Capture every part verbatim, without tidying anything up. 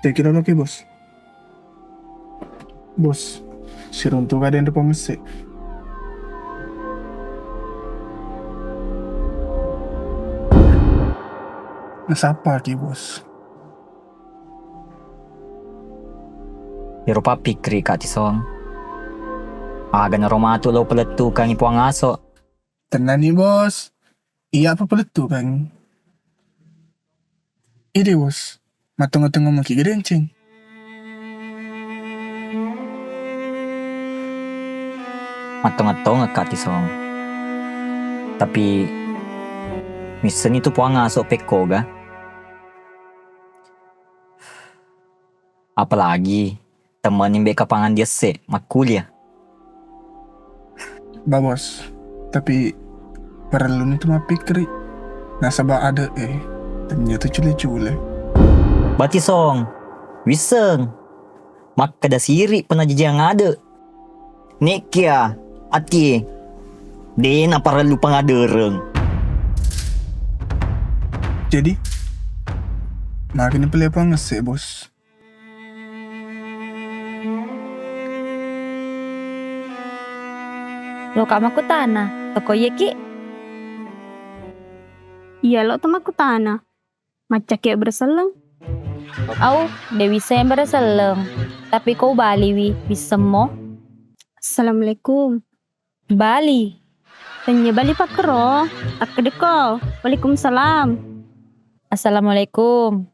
Thank you dolo ki, Bos. Bos, siruntu ka denre pangesse. Nasapa ki, Bos? Iyaro pappikkiri ka Tisong. Aga naro matu lo palettukangngi Puang Aso. Tennani, Bos. Iya apa palettukangngi? Ede, Bos. Mattonga-tonga maki gerenceng. Mattonga-tonga ka Tisong. Tapi missenni tu Puang Aso pekkoga. Apalagi temmening bekka pangan diesse makkulia. Ba, Bos, tapi parelluni tu mappikkiri. Nasaba ade e, tennia tu cule-cule. Ba Tisong, wisseng. Makkeda siri penajajiang ade. Nekkia atie, de naparellu pangadereng. Jadi, magani pale pangesse, Bos? Loka makkutana, toko iyaki? Iya, lo to makkutana. Maccaki berselleng? Au, de wisseng berselleng. Tapi ko baliwi, wissemmo? Assalamualaikum. Bali. Tennia bali pakkero, akkedeko. Waalaikumsalam. Assalamualaikum.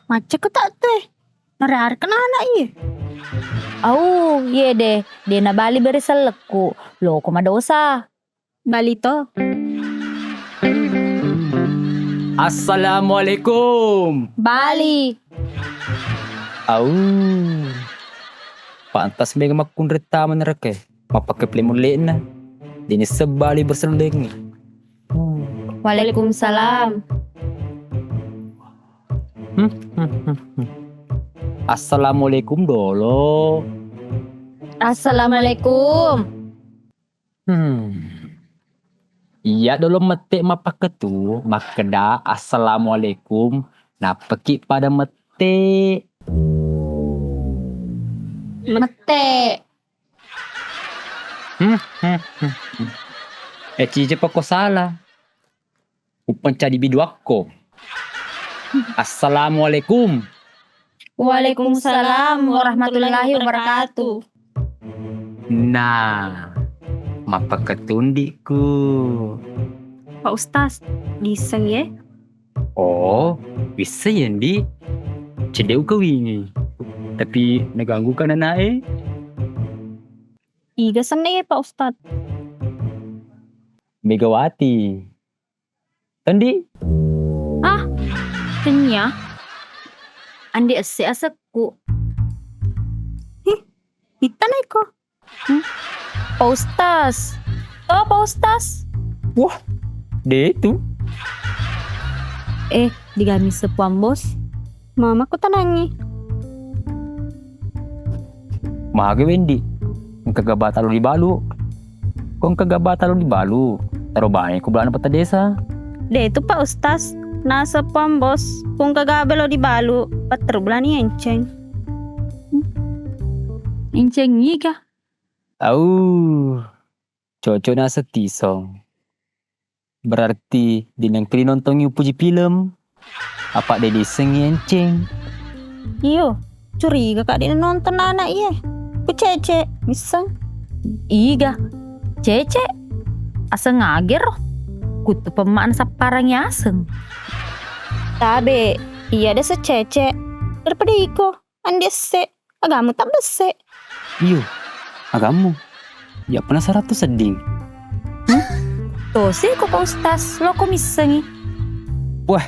Macca ko tak tue. Nare-are kena anak iye. Au, iye de, de na bali bersellekku. Loko madosa. Bali to. Assalamualaikum. Bali. Au. Pantas mega makkunrai tama neraka e. Mappake pale mulle'na. Dini sebali bersellengi. Waalaikumsalam. Hmm, hmm, hmm, hmm. Assalamualaikum dolo. Assalamualaikum. Hmm. Iya dolo mette mappakketu, makkeda assalamualaikum, nappaki pada mette. Mette. Hmm, hmm, hmm, hmm. Eh, cice pako salah. Upancadi biduakko. Assalamualaikum. Waalaikumsalam warahmatullahi wabarakatuh. Nah, mappakketu ndi'ku. Pak Ustaz, diisseng ye? Oh, wisseng ye, Ndi. Cedde ukawingi. Tapi naganggu ka nanae? Iga senna ye, Pak Ustaz? Megawati. Tendi? Ah, tennia. Andi esse asekku. Hi, ittana iko. Hmm? Pak Ustaz. Oh, Pak Ustaz. Wah, de tu. Eh, digami sepuang bos. Mama ko tanangi. Mage wendi. Engka gabata lo dibalu. Ko engka gabata lo dibalu, taro bae ko belana peta desa. De tu Pak Ustaz. Nasa puang bos. Ko engka gabe lo dibalu, petteru belani enceng. Enceng iga? Au. Cocok naseng Tisong. Berarti dinengkani nontongi upuji film. Apa de disengi enceng? Iyo, curiga ka de nonton anak iye. Ku Cece, misseng. Iga, Cece? Aseng agero. Kutu pemmaan sapparang yaseng. Tabe, iya de se Cece. Daripada iko. Andi esse, agamu tabbesse. Iyo, agamu. Ya pernah seratus sedding. Hmm? Tosi ko Pak Ustaz, loko missengi. Wah,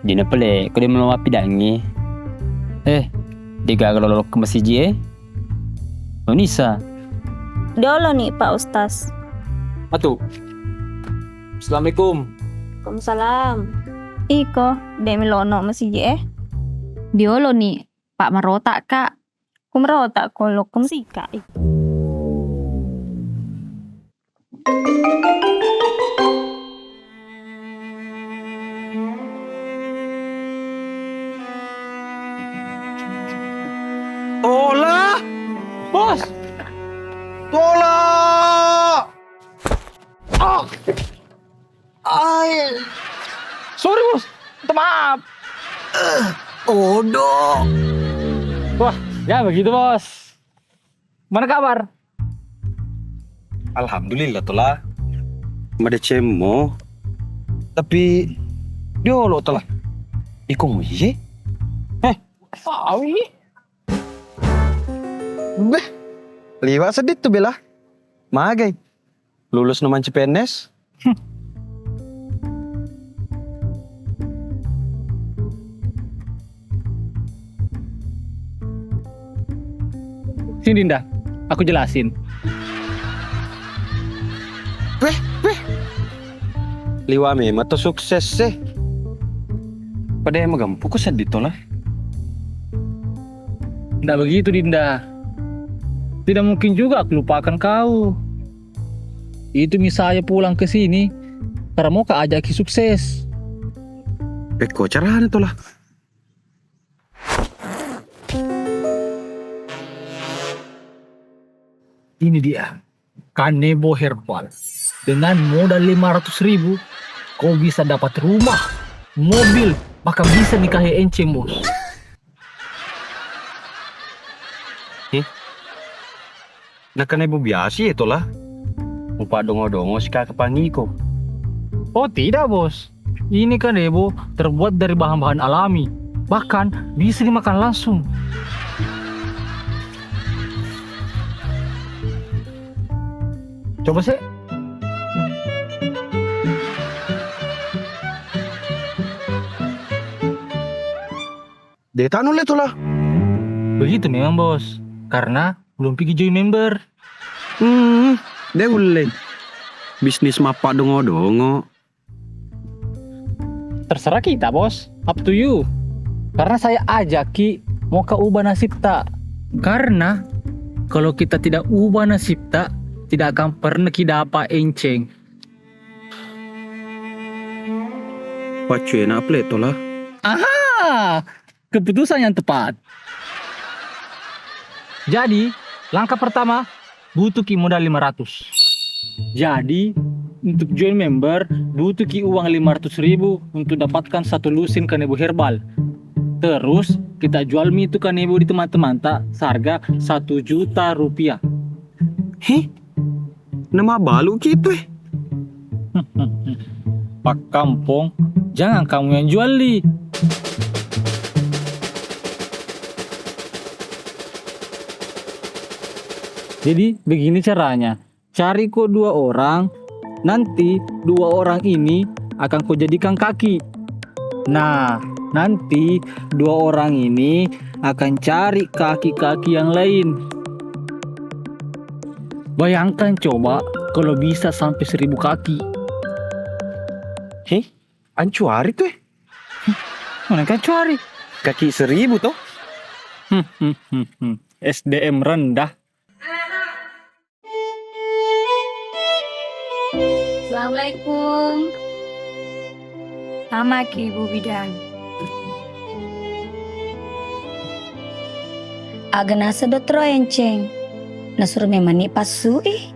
dina pale ko de melo mappidangi. Eh, de gaga lolo ke masiji eh. Nonisa. Diolo ni Pak Ustaz. Atu. Assalamualaikum. Waalaikumsalam. Iko, de melono masiji eh. Diolo ni Pak, marota ka. Ku marota ko lokko masika. Ai. Sorry, Bos. Minta maaf. Odo. Wah, ya begitu, Bos. Mana kabar? Alhamdulillah, Tola. Madecemmo. Tapi, diolo, Tola. Iko muji? Eh, awi. Beh, liwa seddi tu, Bela. Magai. Lulus no manci P N S? Hmm. Sini, Dinda, aku jelasin. Weh, weh. Liwa memang to sukses, eh. Padahal magempu ku seddi to lah. Ndak begitu, Dinda. Tidak mungkin juga aku lupakan kau. Itu mi saya pulang ke sini karena mau ka ajak ki sukses. Pekko carana tola. Ini dia, Kanebo Herbal. Dengan modal lima ratus ribu, kau bisa dapat rumah, mobil, bahkan bisa nikahi Enceng, Bos. Eh? Nakanebo biasi ya tola? Mupaddongo-dongo sika kepangiko. Oh tidak, Bos. Ini kanebo terbuat dari bahan-bahan alami. Bahkan bisa dimakan langsung. Coba sih. De' ta nulle tola. Begitu memang, Bos. Karena belum pigi join member. Hmm, de' ulle. Bisnis mappaddongo-dongo. Terserah kita, Bos. Up to you. Karena saya ajak ki mau ka ubah nasibta. Karena kalau kita tidak ubah nasibta, tidak akan pernah ki dapat Enceng. Paccu enak pale tola. Aha! Keputusan yang tepat. Jadi, langkah pertama, butuh ki modal lima ratus. Jadi, untuk join member, butuh ki uang lima ratus ribu untuk dapatkan satu lusin kanebo herbal. Terus, kita jual mi itu kanebo di teman-temanta seharga satu juta rupiah. Heh? Namabbalu ki itu, eh? Pak Kampong, jangan kamu yang jual li. Jadi, begini caranya. Cari ko dua orang, nanti dua orang ini akan ko jadikan kaki. Nah, nanti dua orang ini akan cari kaki-kaki yang lain. Bayangkan coba kalau bisa sampai seribu kaki. Heh, ancuari tuh, eh. Mana kan cuari? Kaki seribu toh? Hmm, hmm, hmm, hmm. S D M rendah. Assalamualaikum. Amaki, Ibu Bidan. Aga naseng dottoro Enceng? Nasuro memanni passui?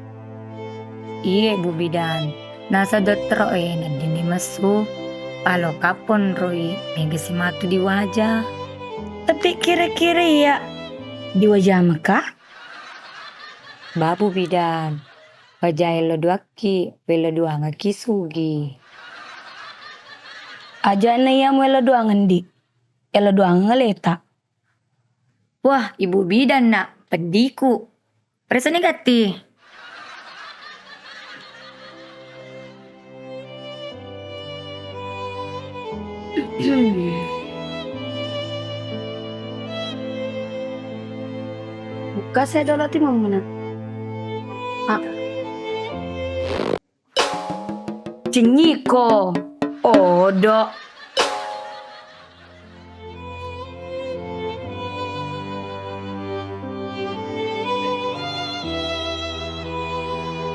Iye, Bu Bidan. Naseng dottoro e naddini messu, palo kaponroi mega simatu diwaja. Tapi kira-kira iya diwaja maka? Ba Bu Bidan, wajae lo duakki, welo duangekki sugi. Aja' na iya muelo duangeng, Di. Elo duangeng aleta. Wah, Ibu Bidan, Nak, peddiku. Peresani gatti. Bukka saya dolo ti mamuna. Ah. Cengngiko. Odo.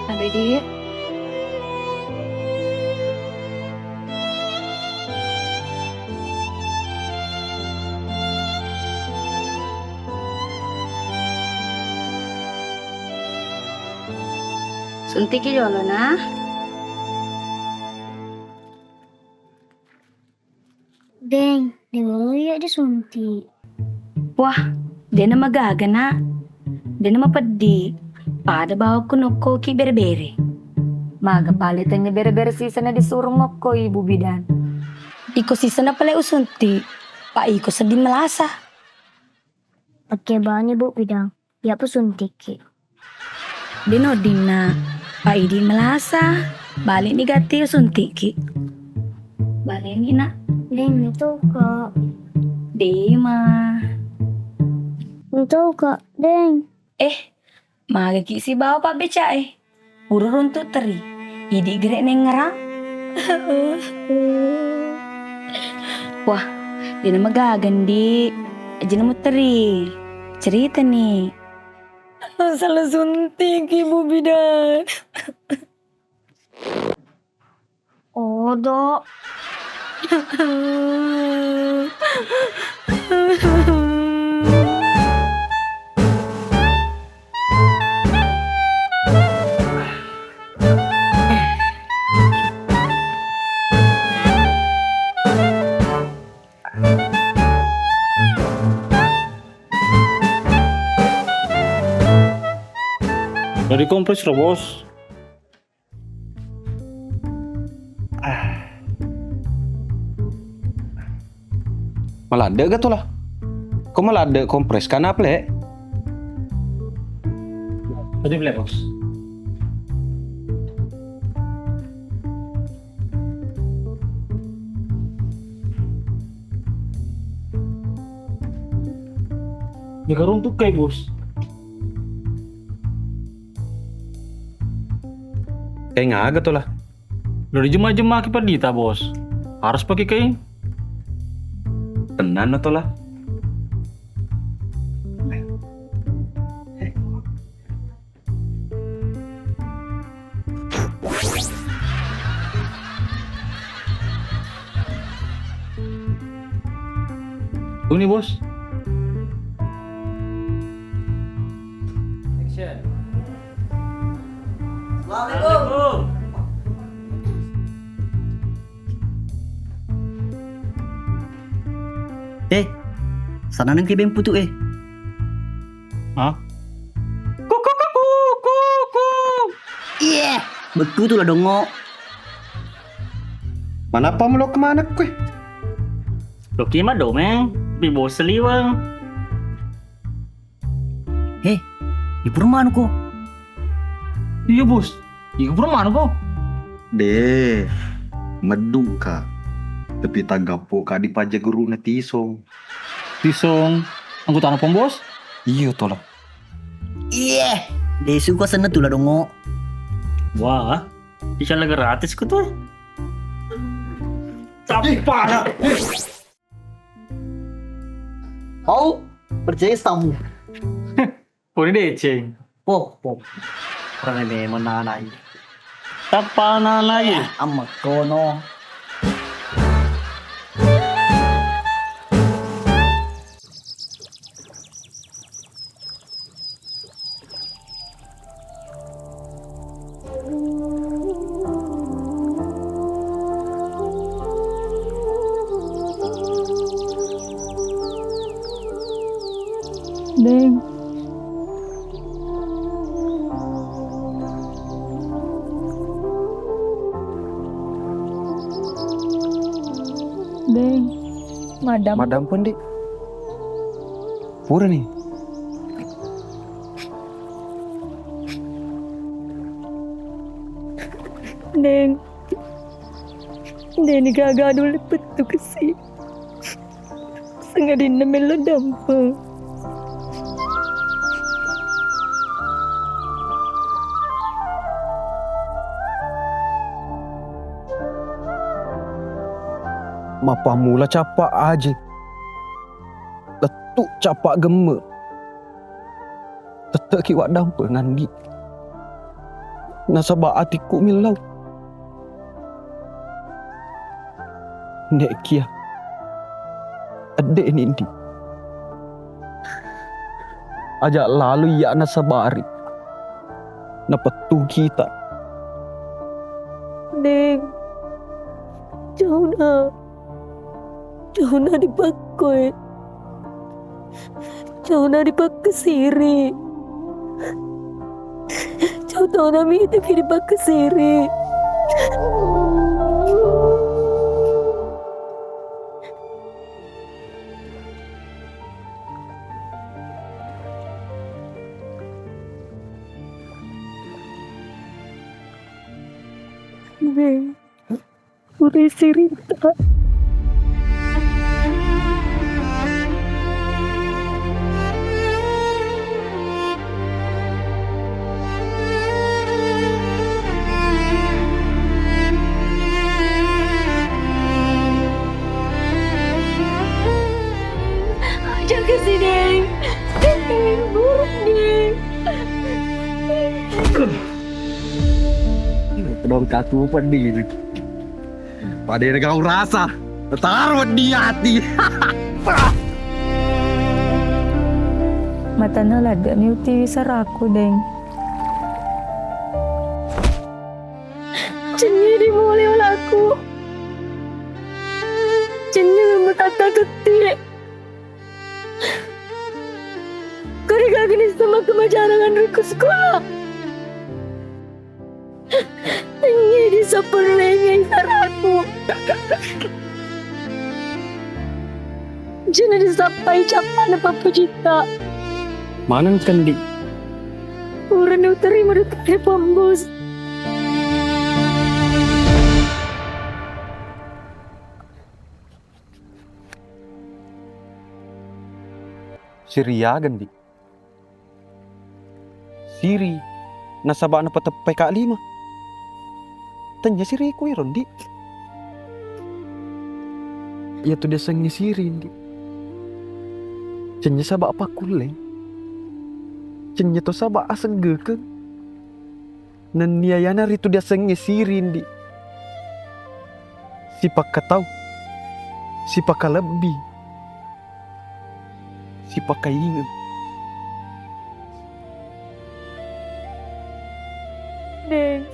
Abedi. Suntiki jolo, nah. De'mo iya disuntik. Wah, de'na magaga, Nak. De'na mapeddi. Pada bawakku nokkoki bere-bere. Maga pale tennia bere-bere sisana disurung nokko Ibu Bidan. Iko sisana pale usuntik, pa iko sedding malasa. Pakkebani, Bu Bidan. Iyapa suntikki. De'na weddinna, pa idi malasa, bale'ni gatti usuntikki. Bale'ni, Nak. Deng, metauka. De'ma. Metauka, Deng. Eh, magaki sibawa pabbeca e. Pura runtu teri. Idi gere nengngerang. Wah, de'na magaga, Ndi. Ajana muteri. Ceritani. Salah suntikki, Bu Bidan. Odo. Lo dikompres lo, Bos. Ah. Maladde' ga tu lah? Ko maladde' kompres kana ple? Tadi ple, Bos. Jaga runtuk kai, Bos. Kaing aga to lah? Lo dijemma-jemmaki peddita, Bos. Harus pakai kain. Tenang to lah. Ini, Bos. Action. Assalamualaikum. Eh, sananeng ke bemputu eh. Hah? Kuku, kuku, kuku. Iya, betul tu lah dongo. Manappa melo kemana kue? Lo kima domeng, bi bos seliweng. He, di pura manuko? Iya, Bos. Iya, pura manuko? De, meddu ka. Tapi tanggappo ka di paja guruna Tisong. Tisong, anggota pom, Bos? Iya, tola. Iya, de suka senna tula dongo. Wah, bisa lagi gratis ku tuh. Tapi parah. Kau percaya samu? Puri deceng. Oh, oh. Kurang ini menanai. Tapa nanai. Amma kono. Deng. Deng. Madam. Madam pun, Dik. Purani. Deng, deni gaga dulu pettu kesi. Sengadinna melo dampeng. Mappammula cappa aje. Lettu cappa gemme. Tette'ki waddampengangngi. Nasaba atikku millau. Ne'kia. Edde'ni ndi. Aja lalo iya nasabari. Napettu kita. Deng. Jauh dah. Jona dipakkoi. Jona dipakkasiri. Jona mitaki dipakkasiri. Nih. Pura sirita. Aja ke sini. Buruk nih. Kedong katu pedih. Pada gau rasa, taruh di hati. Matana ladde ni utiwi saraku, Deng. Cenni dimulai olaku. Cenni memetatta ketti. Kari gagini sama kemajarangan riku sekolah. Ini disapurrengi saraku. Jena disappai cappana pappujitta. Maneng kendi. Purani uterima duka pembus. Siriagen di. Siri, nasaba napateppai ka lima. Tennya siriku iro, Ndi. Iyatu diasengnge siri, Ndi. Cennya saba pakkulleng. Cennya to saba asenggekeng. Nennia yana ritu diasengnge siri, Ndi. Sipakatau, sipakalebbi. Sipakaingeng. Deng,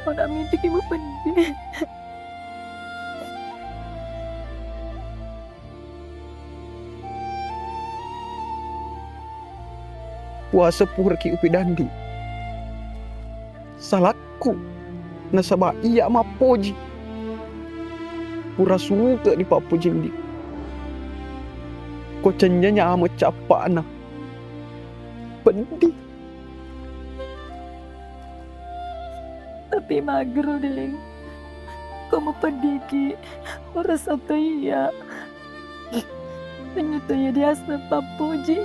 pada mitiki mapeddi. Puasa puraki upidandi. Salakku, nasaba iya mappoji. Pura suke dipappojindi. Ko cennya nyameng cappana. Peddi. Tapi magero, Deng. Ko mapeddiki, ora sato iya. Penyeto iya diaseng pappoji.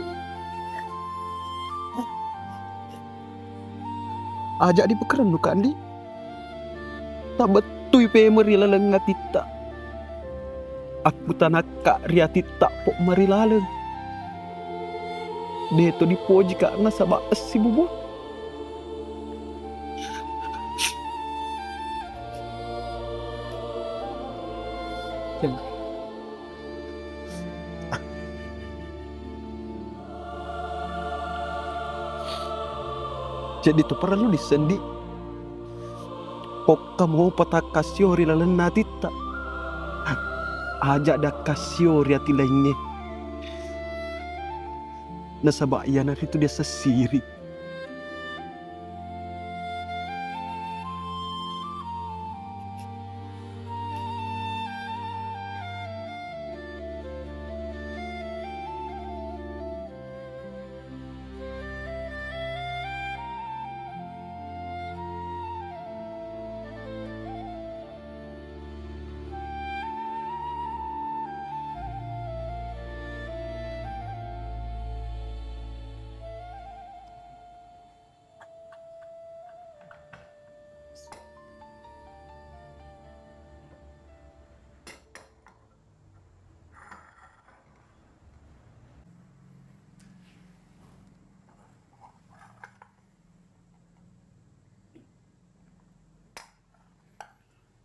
Aja dipekerennu, Kandi. Tabettui pemeng ri laleng atitta. Akkutanakka ri atitta po marilaleng. Deto dipojika nasaba essi bubu. Jadi tu parellu dissendi. Pokka mopa takkassio ri lalenna atitta. Aja dakkassio ri ati laingnge. Nasaba iyanaritu diaseng siri.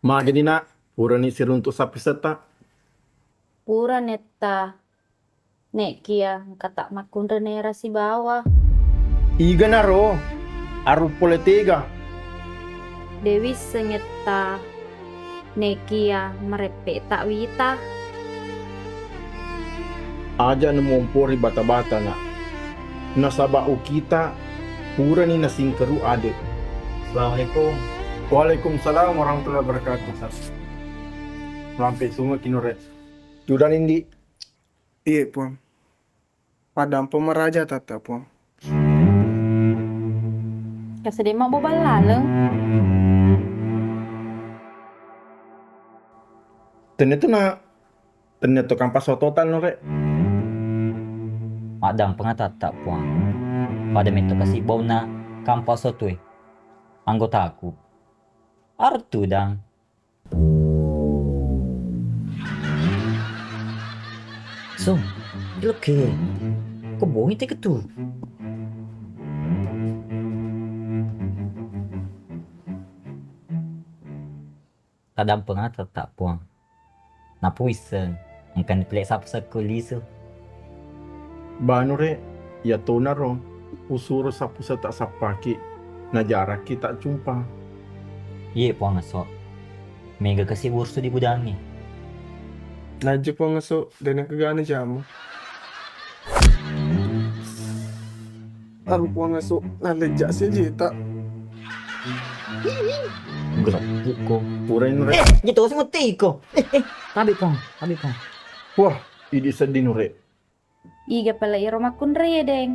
Magani, Nak, purani siruntu sappisetta? Pura, Netta. Nekkia engkata makkunrai naera sibawa. Iganaro? Arung pole tega? De wisseng, Etta. Nekia mereppe ta wita. Aja' namuompori bata-bata, Nak. Nasaba' ukita purani nasingkeru ade'. Assalamualaikum. Waalaikumsalam warahmatullahi wabarakatuh. Lampe sumaki, Nure. Tudang, Indi. Iye, Puang. Paddampeng maraja tatta, Puang. Kasedde mabobal laleng. Tennia tu na, tennia tu kampas ototan, Nure. Maddampeng tatta, Puang. Pada metto kasi bauna kampas otue. Anggotaku. Artu dang. So, ilokke. Ko bongi teke tu. Tadampengata ta, Puang. Napuisseng, engkani pile sappu sekko lisu. Banu, Rek, iyatonaro usuro sappu seta sappaki, najarakki ta jumpa. Iye, Puang Esso. Mega kasi bursu di gudangnge. Najjo, Puang Esso, dena kegana jamu. Aru, Puang Esso, nalejja sejeta. Geleppu ko. Purai nu, Rek. Eh, gitu, semuti ko. Eh, eh, tabe, Puang, tabe, Puang. Wah, idi seddi nu, Rek. Iga pale iro makkunrai, Deng?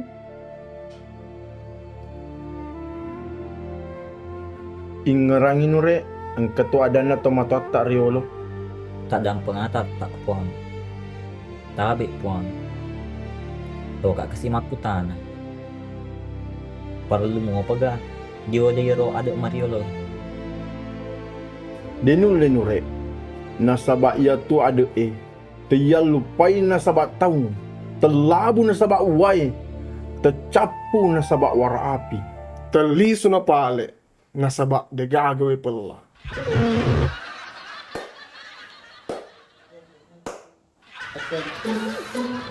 Ingngerangi nu, Rek, engka tu adanna tomatoatta riolo. Tadampengata ta, Puang. Tabe, Puang. Loka kasi makkutana. Parellu muapaga diode iyaro ade mariolo? De nulle nu, Rek. Nasaba iyatu ade e teyallupai nasaba taung, tellabu nasaba uwae, tecappu nasaba wara api. Tellisu na pale nasaba degaga we pella.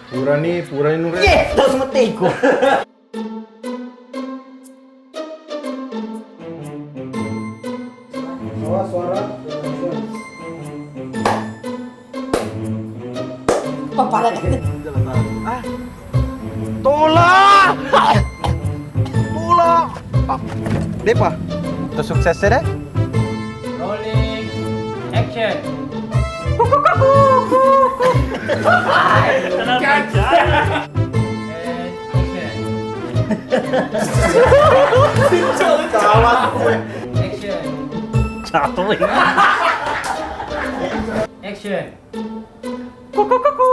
Purani, purani nu, Rek. Ye, terus mati ku. Suara, suara. Apa, apa? Ah. Tola! Tola! Ah, depa. To sukses de. Rolling. Action. Tenang, tenang. And action. Kawan gue. Action. Jatuh. Action. Kuku, kuku.